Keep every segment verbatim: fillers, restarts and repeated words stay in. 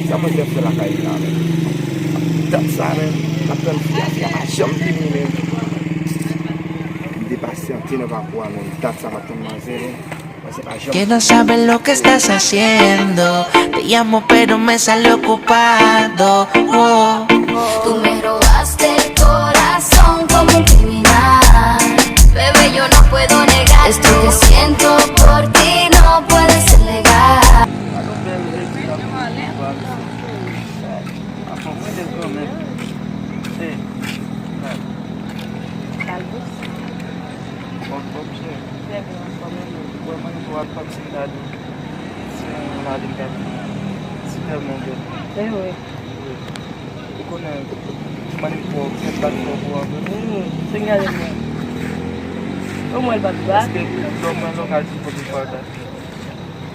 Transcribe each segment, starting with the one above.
Sa mwen te fè lakay li la menm? Dat sa menm, m ap tann fi a, fi a pa janm vini menm. M te pasyante nan pakou a menm, dat sa m ap tann manzè menm. Mwen se pa janm. Que no sabe lo que estás haciendo. Te llamo, pero me sale ocupado. Oh. Tú me robaste el corazón como un criminal. Bebé, yo no puedo negar. Esto que siento por ti no puede ser legal. Kalbous. Anfòm, chè. Trè byen, anfòm, e ou? Wè, mwen, tou ap pati m ta di. Se yon lavi m t ap viv. Si tèlman bèl. E wi. Ou konnen, mwen, m fò, tèt bat fò pou anpil. Hmm, se gade mwen. Ou mwen l pa bat? Paske lè mwen lòk al sou kote fò ta.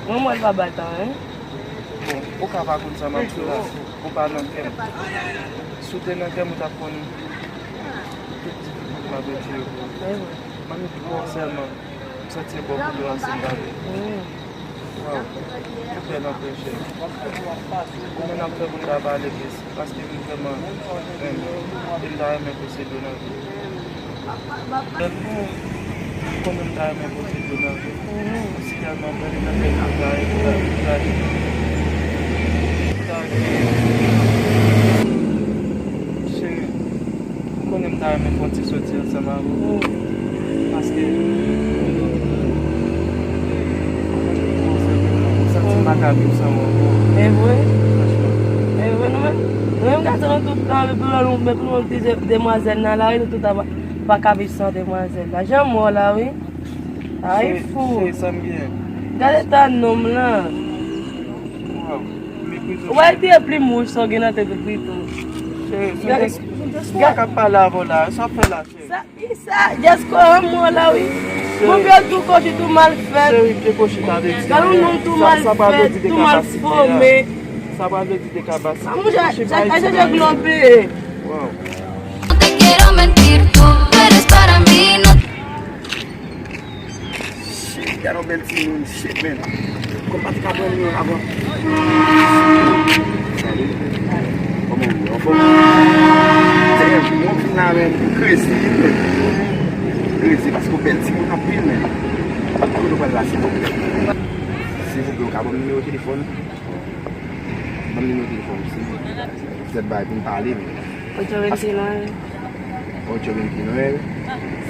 Mwen, mwen l pa bat, hein? Bon, ou ka pa konn sa m ap di la, si ou pa nan kè m. Si w te nan kè m, ou t ap konn tout difikilte m ap endire pou ou. Mwen, m di w sèlman, m santi yon bon kote ansanm avè w. Waw, ou bèl anpil, cheri. Kòman n ap fè pou n ta pale plis? Paske m vrèman renmen w. E m ta renmen posede w nan vi m. Bèl pou ou. Ou konnen m ta renmen posede w nan vi m. Si tèlman bèl, e nan bèl pou ta, pou ta, pou ta. Cheri, ou konnen m ta renmen fè yon ti soti ansanm avè w. Paske m santi m pa ka viv san ou ankò. E vre? Franchman. E vre, nou menm, nou menm gason nou tout tan, men pou nou, men pou nou di de-, demwazèl nan lari, nou tout pa, pa ka viv san demwazèl la. Jan mò la, wi. Ay, fou. Cheri, sa m gen? Gade ta nonm lan. Waw, meprize. Ou wè l pye plim wouj sa w gen nan tèt ou pito. Cheri, se yon gas-, se yon gason k ap pale avè w la. Sa w ap fè la, cheri? Sa, ki sa? Dyaspora an mò la, wi. Cheri. Mon Dieu, tou kochi, tou mal fèt. Cheri, pye kochi ta vle di anyen. Gade yon nonm tou mal fèt, tou mal fòme. Sa pa vle di dekapasite. Sa pa vle di dekapasite. Pye kochi pa iti anyen. Waw. No te quiero mentir, tú eres para mí, no. Shit, gade yon bèl timoun, shit, man. Kòm pa te ka pran li menm avan. Salut. Kòman w ye? Anfòm? Damn, mwen vin la, man, crazy, man. Crazy, paske w bèl timoun anpil, man. Kote w pral la, silvouplè? Silvouplè, w ka ban m nimewo telefòn? Ban m nimewo telefòn, silvouplè. Petèt bay pou n pale, men. Ocho veintinueve. Ocho veintinueve.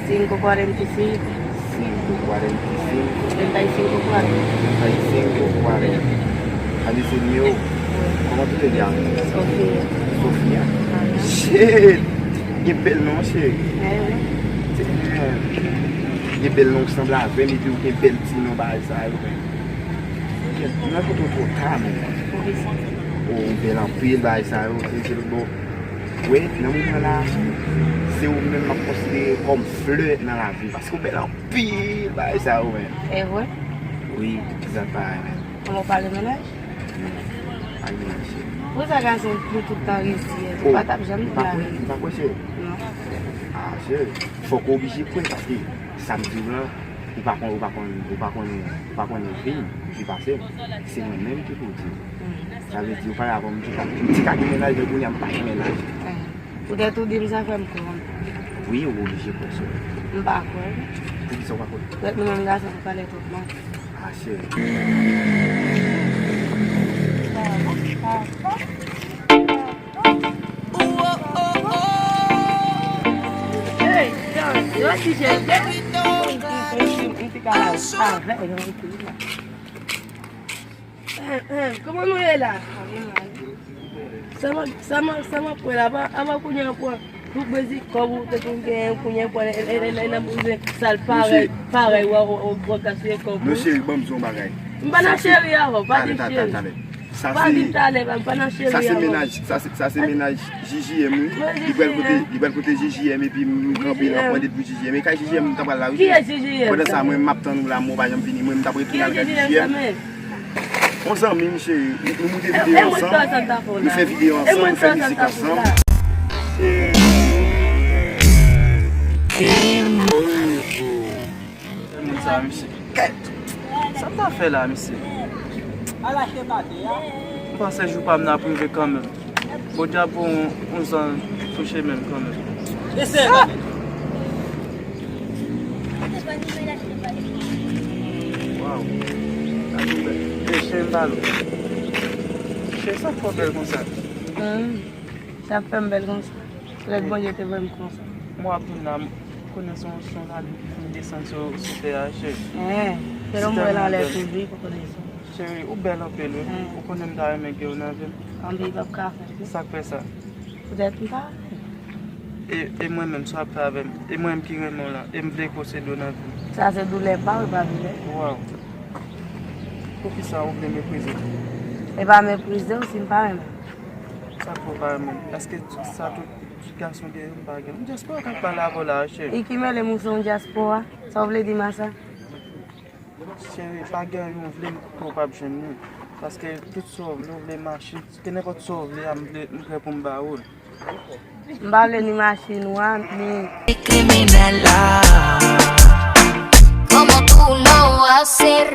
Cinco cuarenta y cinco. Cinco cuarenta y cinco. Treinta y cinco cuarenta. Treinta y cinco cuarenta. Sa vle di se nimewo. Kòman tou te di a? Sofia. Sofia? Aha. Shit! Gen bèl non, cheri. Eh wi. Se, gen bèl non, ou sanble avè m, epi ou gen bèl ti non, bagay sa yo, men. Mwen kote w twò ta, men. Poukisa? O, ou bèl anpil, bagay sa yo, se, se, bon. Wi, nan moman la, se ou menm m ap konsidere kòm flè nan lavi, paske ou bèl anpil, bagay sa yo, men. E vre? Wi, egzat, bagay, men. Kòman w pale mennaj? Non, pa gen mennaj, cheri. Poukisa gason pou tout tan resi, ou pa t ap janm di la verite? M pa kwè, cheri. Non. Ah, cheri, fòk ou oblije kwè, paske sa m di w lan, ou pa konn, ou pa konn, ou pa konn, ou pa konnen vi m, vi pase m. Se mwen menm ki pou di w. Hmm. Sa vle di, oparava, m te ka, m te ka gen mennaj, men kounye a m pa gen mennaj. Hmm. Poutèt ou di m sa fè m kwè w. Wi, ou oblije kwè sa. M pa kwè. Poukisa w pa kwè? Poutèt nou menm gason nou pale twòp mal. Ah, cheri. Hey, John, yo ti jèn, jèn. M ti ka la avè yo, m ti la. Kòman nou ye la? Sa m, sa m, sa m ap wè la, avan, avan kounye a pran tout bezi kòb ou te konn genyen, kounye a pran, e, e, e, e, nan bouzen sal parèy, parèy, w a, w a, w a gaspiye kòb ou. Non, cheri, ban m di w yon bagay. M pa nan cheri avè w, pa di cheri. Pa di talè, m pa nan cheri avè w. Sa se mennaj, sa se, sa se mennaj J J M, wi. Li pral kote, li pral kote J J M, epi m kanpe, m ap pran det pou J J M. E kay J J M m ta pral la, wi. Kiyès J J M? Pandan sa, mwen, m ap tann ou la, men w pa janm vini. Mwen, m t ap retounen al kay J J M. On zanmi m, cheri. Nou, nou moute videyo ansanm. Nou fè videyo ansanm, nou fè mizik ansanm. Moun sa, mesye. Kèt! Sa m ta fè la, mesye? Al achte pate a. Panse jou pa m nan ap rive kanmenm. Bondye ap voye yon, yon zanj sou chemen m kanmenm. Waw. Gade bèl. E chen m pale. Chen sa k fè w bèl konsa. Hmm. Sa k fè m bèl konsa. Lèt Bondye te fè m konsa. Mwen ap vin la, m konnen se yon, se yon lavi ki fin desann sou, sou tè a, cheri. Hen, se lè m wè l anlè toujou, ou konnen sa. Cheri, ou bèl anpil, wi. Hen. Ou konnen m ta renmen gen w nan vi m. Anben, p ap ka fèt, wi. Sa k fè sa? Poutèt m pa renmen. E, e mwen menm, sa w ap fè avè m? E mwen menm ki renmen w la, e m vle posede w nan vi m. Sa se doulè pa w, e pa doulè. Waw. Poukisa ou vle meprize m? E pa meprize w si m pa renmen w. Sa k fè w pa renmen m? Èske sa tout gason gen, m pa gen? M dyaspora k ap pale avè w la, cheri. E ki mele m ou se yon dyaspora? Sa w vle di m a sa? Cheri, pa gen anyen ou vle m ke w p ap jwenn li. Paske tout sa w vle, ou vle machin, kenenpòt sa w vle a, m vle, m prè pou m ba ou l. M pa vle ni machin ou a, ni. Kriminèl la. Como tú lo haces,